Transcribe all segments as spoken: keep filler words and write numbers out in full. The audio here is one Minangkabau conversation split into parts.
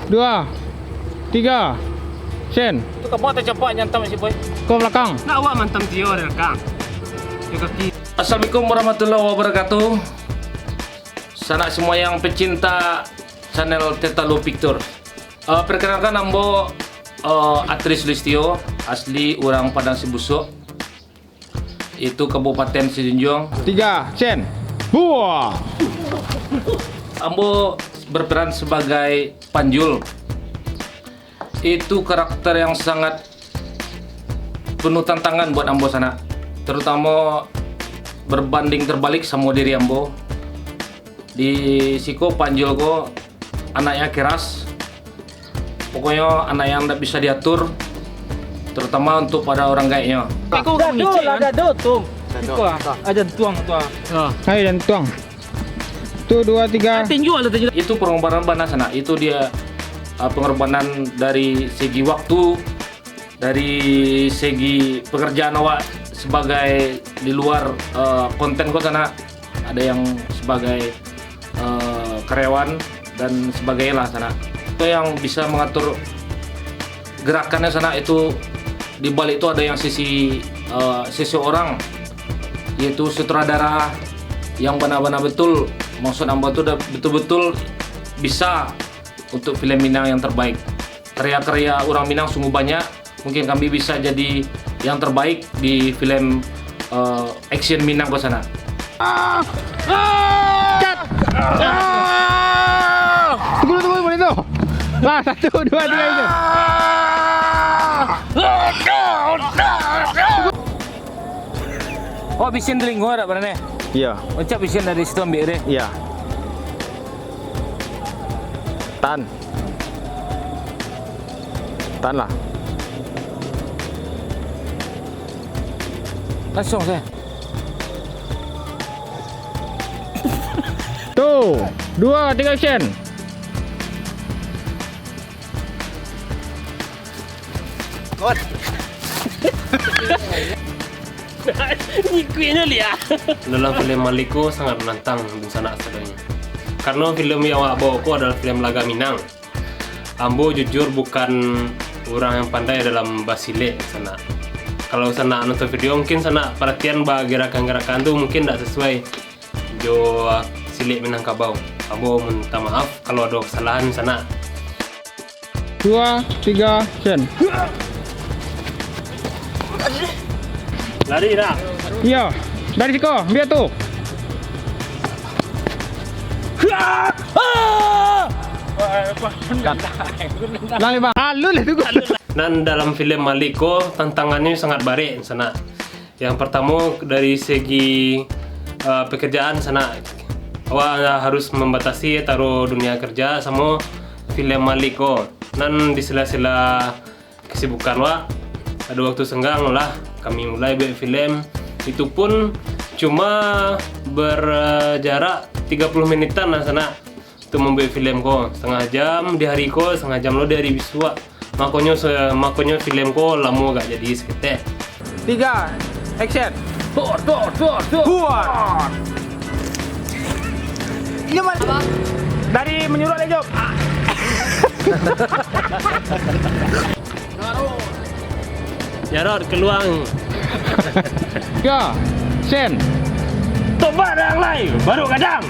Dua, tiga, action. Itu kabau tacapak nyantam si boy. Kau belakang. Nak awak mantam dio dari belakang. Di kaki. Assalamualaikum warahmatullahi wabarakatuh. Sanak semua yang pecinta channel Tetalu Picture. Eh, perkenalkan ambo, eh, Atris Listio, asli urang Padang Sibusuk. Itu Kabupaten Sijunjuang. Tiga, action. Buah. Ambo berperan sebagai Panjul. Itu karakter yang sangat penuh tantangan buat ambo sanak. Terutama berbanding terbalik samo diri ambo. Di siko Panjul ko anaknya keras. Pokoknya anak yang ndak bisa diatur, terutama untuk pada orang gaeknya. Iko kan micik kan? Iko ah, ah, jantuang tu ah. Hai, jantuang. Tu, dua, tiga. Ah, tinju ada tinju. Itu pengorbanan bana sanak. Itu dia, ah, pengorbanan dari segi waktu, dari segi pekerjaan awak sebagai di luar, eh, konten ko sanak. Ada yang sebagai, eh, karyawan dan sebagainya lah sanak. Itu yang bisa mengatur gerakannya sanak, itu di balik itu ada yang sisi, eh, seseorang, yaitu sutradara yang benar-benar betul, maksud ambo tu dah betul-betul bisa untuk film Minang yang terbaik. Karya-karya urang Minang sungguh banyak, mungkin kami bisa jadi yang terbaik di film, eh, action Minang ko sanak. Ah! Ah! Cut! Ah! Tunggu, tunggu, tunggu, itu. Lah, satu, dua, tiga, itu. Ah! Oh, bisin telingo dak pernah, eh? Iya. Oncak bisin dari situ ambil deh. Iya. Tan. Tan lah. Langsung saja. Tuh, dua, tiga, action. Kot. Ngikuinyo liak. Dalam filem Malik ko sangat menantang, dunsanak sadonyo. Karena filem yang awak bawa ko adalah filem Laga Minang. Ambo jujur bukan urang yang pandai dalam basilek, sanak. Kalau sanak nonton video, mungkin sanak paratian bagarakan-garakan tu mungkin ndak sasuai jo silek Minangkabau. Ambo minta maaf kalau ado kesalahan, sanak. Dua, tiga, action. Lari dah. Iya, dari siko, biar tu. Lari, Bang. Alun lah tu. Nan dalam filem Malik ko, tantangannyo sangat barek, sanak. Yang pertamo, dari segi, eh, pekerjaan sanak, awak harus membatasi antaro dunia kerja samo filem Malik ko. Nan di sela-sela kesibukan wak, ado waktu senggang lah, kami mulai buek filem. Itu pun cuma berjarak tiga puluh menitan lah sanak. Untuk mambuek filem ko, satangah jam di hari ko, satangah jam lo di hari bisuak. Makonyo se-, makonyo filem ko lamo agak jadi saketek. Tiga, action. Tor, tor, tor, tor. Kuat. Ini mana? Dari menyuruh aja, Jok. Jarot keluang. Tiga, action. Tombak dah lai, baru kadang.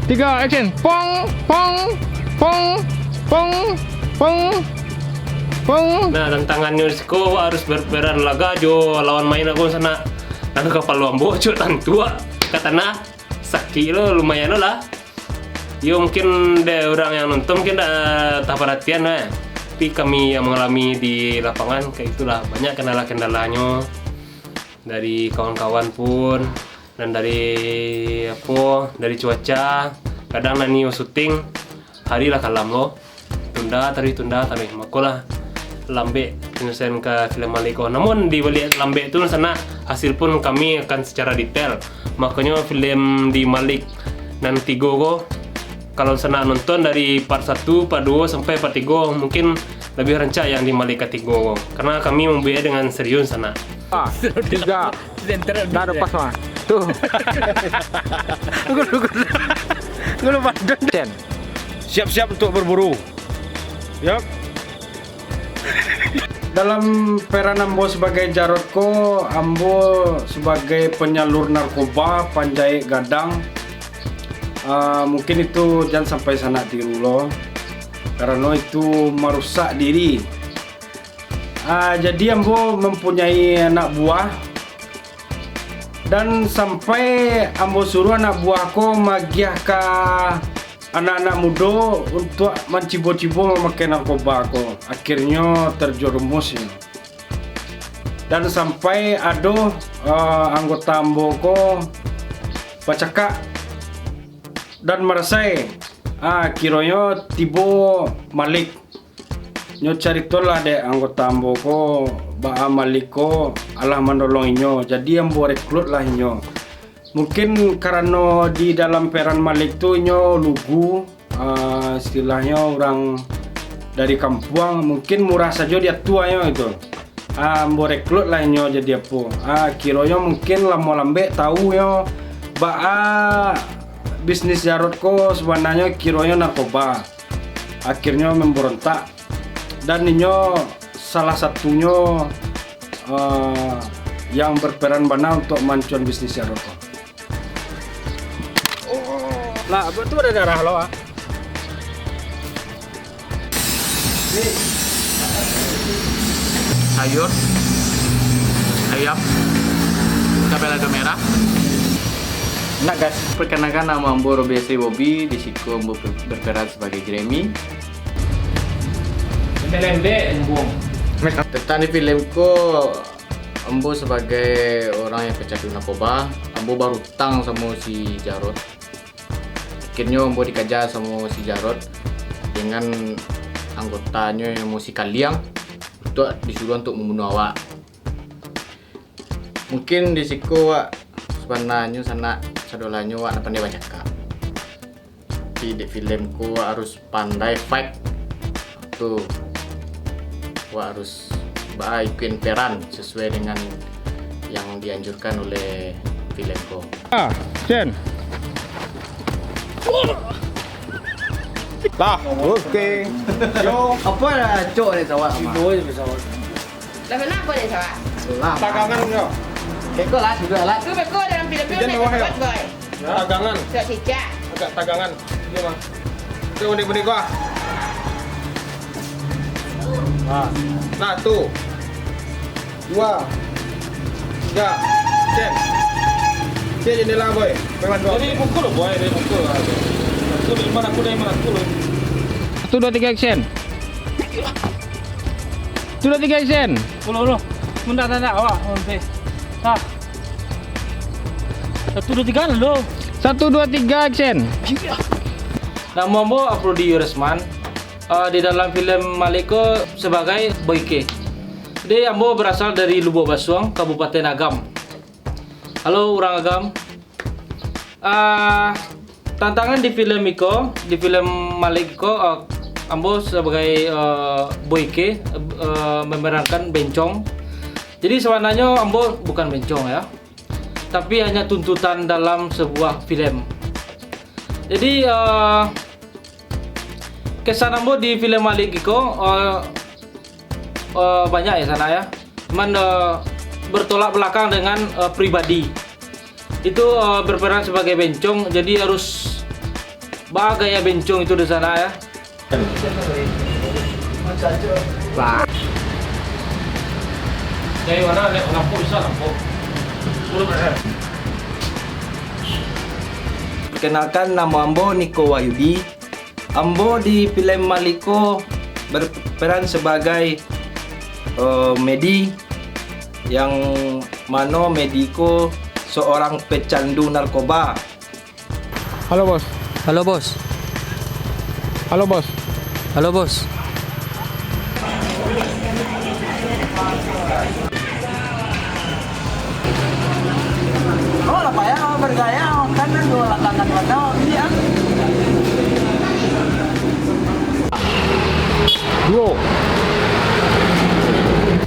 Tiga, action. Pong, pong, pong, pong, pong, pong. Nah, tantangannyo siko harus berperan laga jo lawan main aku sanak. Anu kapalo ambo cuk tantuak ka tanah, sakik lo lumayan lo lah. Yo, mungkin dek urang yang nonton mungkin dak taparatian, eh. Tapi kami yang mengalami di lapangan, kayak itulah, banyak kendala-kendalanya dari kawan-kawan pun, dan dari, apo, dari cuaca. Kadang nani syuting, hari lah kalam lo. Tunda taruih, tunda taruih. Makolah lambek penyelesaian ka filem Malik ko. Namun di baliak lambek tu sanak, hasil pun kami akan secara detail. Makonyo filem di Malik nan tigo ko, kalau sanak nonton dari part satu, part duo, sampai part tigo, mungkin lebih rancak yang di Malik katigo ko. Karena kami mambuek dengan serius sanak. Ah, tiga. Dah lepas mah. Tu. Tunggu, tunggu. Tunggu, lepas. Ten. Siap-siap untuk berburu. Yap. Dalam peran ambo sabagai Jarot ko, ambo sabagai panyalur narkoba, panjaik gadang. Ah, mungkin itu jan sampai sanak tiru lo, karano itu marusak diri. Ah, jadi ambo mampunyai anak buah, dan sampai ambo suruah anak buah ko magiah ka anak-anak mudo untuak mancibo-cibo mamakai narkoba ko. Akhirnyo terjerumus inyo. Dan sampai ado, eh, anggota ambo ko bacakak dan marasai, ah, kironyo tibo Malik. Nyo caritolah dek anggota ambo ko, baa Malik ko alah manolong inyo, jadi ambo rekrutlah inyo. Mungkin karano di dalam peran Malik tu inyo lugu, ah, istilahnyo urang dari kampuang, mungkin murah sajo diatuanyo itu. Ah, ambo rekrutlah inyo jadi apo. Ah, kironyo mungkin lamo lambek tau nyo baa bisnis Jarot ko sabananyo kironyo narkoba. Akhirnyo memberontak, dan inyo salah satunyo, eh, yang berperan bana untuk mancuan bisnis Jarot ko. Lah, apa tu ada darah lo, ah? Sayur, ayam, cabai lado merah. Nak, guys. Perkenalkan, nama ambo Robi Asri Bobi, di siko ambo ber-, berperan sebagai Jeremy. Lembek-lembek, bumbung. Tentang di film ko, ambo sebagai orang yang pecandu narkoba, ambo barutang samo si Jarot. Akhirnyo ambo dikaja samo si Jarot dengan anggotanyo yang musti kaliang, untuak disuruah untuk mambunuah awak. Mungkin di siko wak sabananyo sanak sadolahnyo wak nak pandai bacakak. Tapi di film ko wak harus pandai fight. Tu wak harus baa ikuin peran sesuai dengan yang dianjurkan oleh film ko. Ah, Cen. Lah, oke. Yo. Apa lah cok ni sawat? Ibu ni sawat. Lah, kenapa ni sawat? Lah. Tagangan yo. Beko lah, sudah lah. Tu beko dalam film-film. Ijan bawah yo. Boy. Ya. Tagangan. Sudah cicak. Agak tagangan. Dia mah. Dia unik-unik gua. Nah. Nah, tu. Dua. Tiga. Cen. Cek jendela, boy. Preman dua. Dari pukul, boy, dari pukul. Aku dari mana, aku dari mana, aku dari. Satu, dua, tiga, action. Satu, dua, tiga, action. Ulo, ulo. Munda, ndak, ndak, awak. Oh, nanti. Ah. Satu, dua, tiga, lo. Satu, dua, tiga, action. Namo ambo Afrodi Yuresman. Ah, di dalam film Malik ko sebagai Boyke. Jadi, ambo berasal dari Lubuak Basuang, Kabupaten Agam. Halo, urang Agam. Ah, tantangan di film iko, di film Malik iko, ah, ambo sebagai, eh, Boyke, eh, memerankan bencong. Jadi, sebenarnyo ambo bukan bencong, ya, tapi hanya tuntutan dalam sebuah film. Jadi, eh, kesan ambo di film Malik iko, eh, eh, banyak ya sanak ya. Cuman, eh, bertolak belakang dengan, eh, pribadi. Itu, eh, berperan sebagai bencong, jadi harus bagaya bencong itu di sanak ya. Bah. Dari mana, Lek? Lampu bisa, lampu. Perkenalkan, namo ambo Niko Wahyudi. Ambo di film Malik ko berperan sebagai, eh, Medi, yang mano Medi ko seorang pecandu narkoba. Halo, Bos. Halo, Bos. Halo, Bos. Halo, Bos. Oh, lah payah bergaya, kan dua tangan, iya. Duo.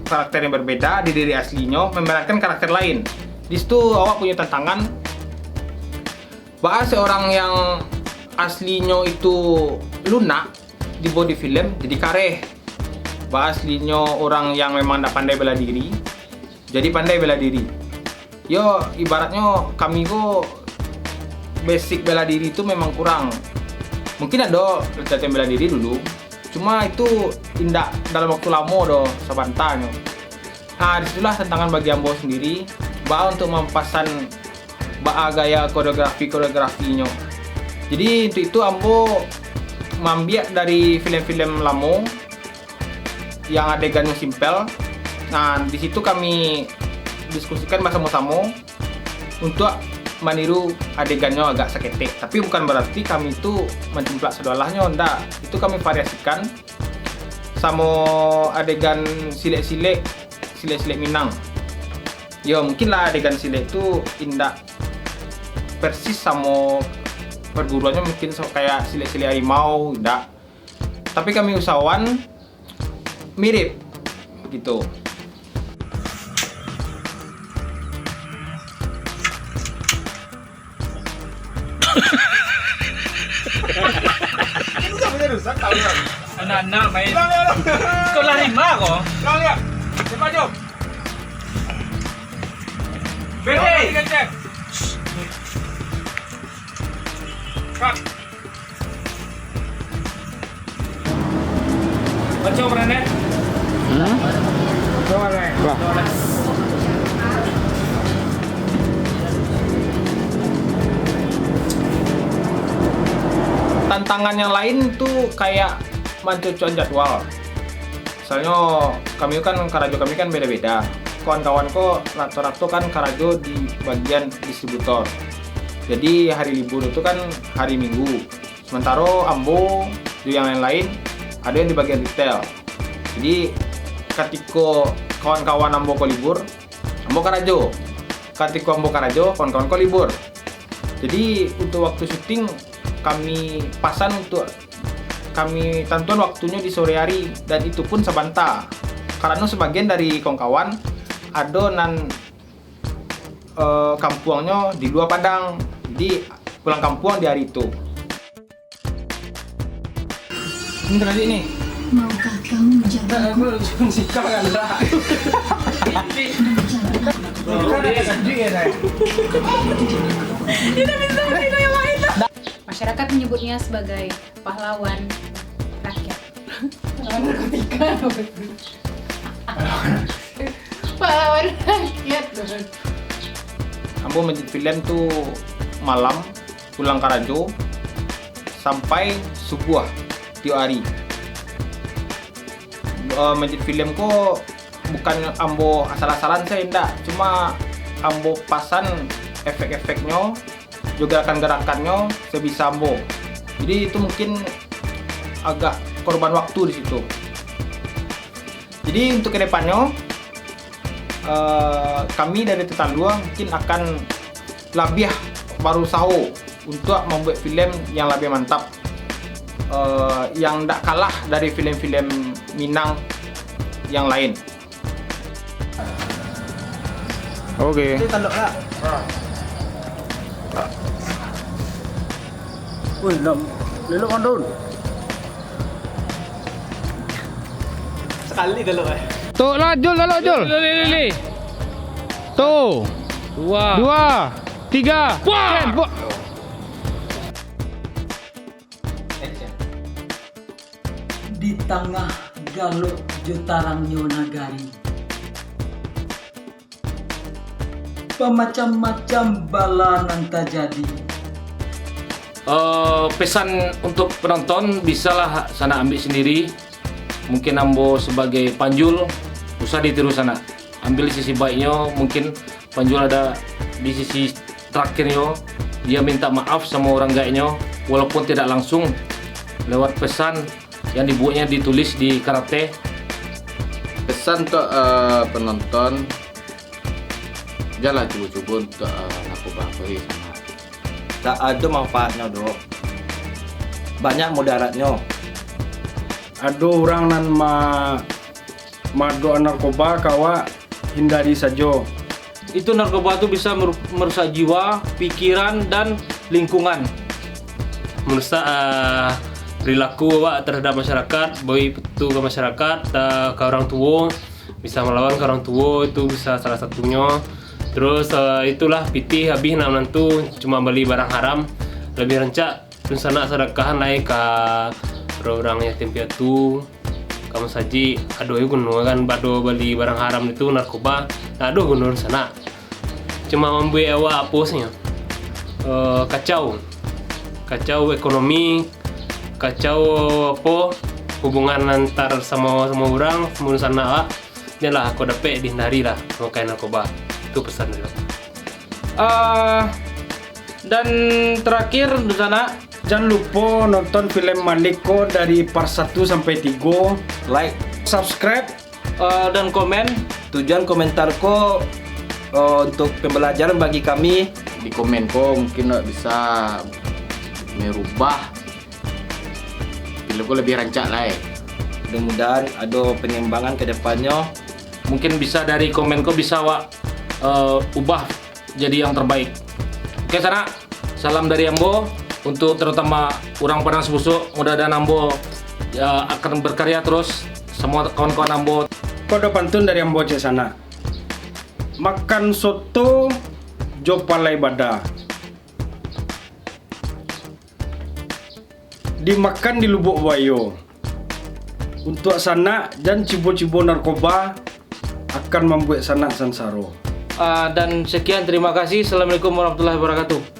Karakter yang berbeda di diri aslinyo memerankan karakter lain. Di situ awak punya tantangan. Baa seorang yang aslinyo itu lunak, dibuek di film jadi kareh. Baa aslinyo urang yang memang ndak pandai bela diri, jadi pandai bela diri. Yo, ibaratnyo kami ko basic bela diri tu memang kurang. Mungkin ado latihan bela diri dulu, cuma itu indak dalam waktu lamo doh, sabantanyo. Ah, di situlah tantangan bagi ambo sendiri, baa untuk mampasan baa gaya koreografi-koreografinyo. Jadi, untuk itu ambo maambiak dari film-film lamo yang adegannyo simpel. Nah, di situ kami diskusikan basamo-samo untuk maniru adegannyo agak saketek. Tapi bukan berarti kami tu mancimplak sadolahnyo, ndak. Itu kami variasikan samo adegan silek-silek, silek-silek Minang. Yo, mungkin lah adegan silek tu indak persis samo perguruannyo, mungkin so-, kayak silek-silek harimau, indak. Tapi kami usahawan mirip gitu. Anak-anak main. Ulang, ulang, ulang. Sekolah lima ko. Ulang, ulang. Cepat, jom. Beri. Ulang, ulang, cek. Cut. Baco, Brandon. Hmm? Baco, Brandon. Wah. Tantangan yang lain tu kayak mancocokan jadwal. Misalnyo, kami kan, karajo kami kan beda-beda. Kawan-kawan ko rato-rato kan karajo di bagian distributor. Jadi, hari libur itu kan hari Minggu. Sementaro ambo jo yang lain-lain ado yang di bagian retail. Jadi, katiko kawan-kawan ambo ko libur, ambo karajo. Katiko ambo karajo, kawan-kawan ko libur. Jadi, untuk waktu syuting, kami pasan untuk kami tantuan waktunyo di sore hari, dan itu pun sabanta. Karano sabagian dari kawan-kawan ado nan eh, kampuangnyo di lua Padang. Jadi, pulang kampuang di hari itu. Ini tadi ni. Maukah kau menjadi? Tak, aku langsung sikap kan, tak? Masyarakat menyebutnya sebagai pahlawan rakyat. Pahlawan narkotika. Pahlawan rakyat, Don. Ambo manjadi film tu malam, pulang karajo, sampai subuah tiok hari. Eh, manjadi film ko bukan ambo asal-asalan sajo, indak. Cuma ambo pasan efek-efeknyo, jo gerakan-gerakannyo sebisa ambo. Jadi, itu mungkin agak korban waktu di situ. Jadi, untuk ke depannyo, eh, kami dari Tetalua mungkin akan labiah barusaho untuk mambuek film yang labiah mantap, eh, yang ndak kalah dari film-film Minang yang lain. Oke. Itu tanduk, Kak. Wih, nak lelok kan, Don? Sekali tanduk, eh. Tu lah, Jul, tanduk, Jul. Lili, lili. Tu. Dua. Dua, tiga. Wah! Action. Di tangah galok jo tarangnyo nagari, bamacam-macam bala nan tajadi. Eh, pesan untuk penonton, bisalah sanak ambiak sandiri. Mungkin ambo sabagai panjul, usah ditiru sanak. Ambil sisi baiknyo, mungkin Panjul ada di sisi terakhirnyo, dia minta maaf sama orang gaeknyo, walaupun tidak langsung, lewat pesan yang dibuatnya ditulis di karate. Pesan untuk, eh, penonton, janganlah cubo-cubo untuk, eh, narkoba, perih sanak. Tak ado manfaatnyo, Dok. Banyak mudaratnyo. Ado urang nan ma-, maadok narkoba ka awak, hindari sajo. Itu narkoba tu bisa meru-, merusak jiwa, pikiran, dan lingkungan. Merusak, eh, Perilaku awak terhadap masyarakat, baik itu ka masyarakat, eh, ka urang tuo, bisa malawan ka urang tuo, itu bisa salah satunyo. Terus, eh, itulah pitih abih nak manantu, cuma bali barang haram, labiah rancak dunsanak sadakahan lai ka urang-urang yatim piatu, ka masajik. Ado juo guno kan, bado bali barang haram itu, narkoba, ndak ado guno dunsanak. Cuma mambuek awak apo sajo, eh, kacau. Kacau ekonomi, kacau apo, hubungan antar samo-samo urang, samo dunsanak awak. Janlah ko dapek dihindari lah makai narkoba. Itu pesan dari aku. Ah, dan terakhir, dunsanak, jan lupo nonton film Malik ko dari part satu sampai tigo. Like, subscribe, eh, dan komen. Tujuan komentar ko, eh, untuk pembelajaran bagi kami. Di komen ko mungkin bisa merubah film ko lebih rancak lai. Mudah-mudahan ado pengembangan ke depannyo. Mungkin bisa dari komen ko bisa awak, eh, ubah jadi yang terbaik. Oke, sanak, salam dari ambo untuk terutama urang Padang Sibusuk. Mudah-mudahan ambo, ya, akan berkarya terus, semua kawan-kawan ambo. Ko ado pantun dari ambo ciek sanak. Makan soto jo palai bada. Dimakan di Lubuk Buayo. Untuak sanak, jan cubo-cubo narkoba, akan mambuek sanak sansaro. Ah, dan sekian, terima kasih. Assalamualaikum warahmatullahi wabarakatuh.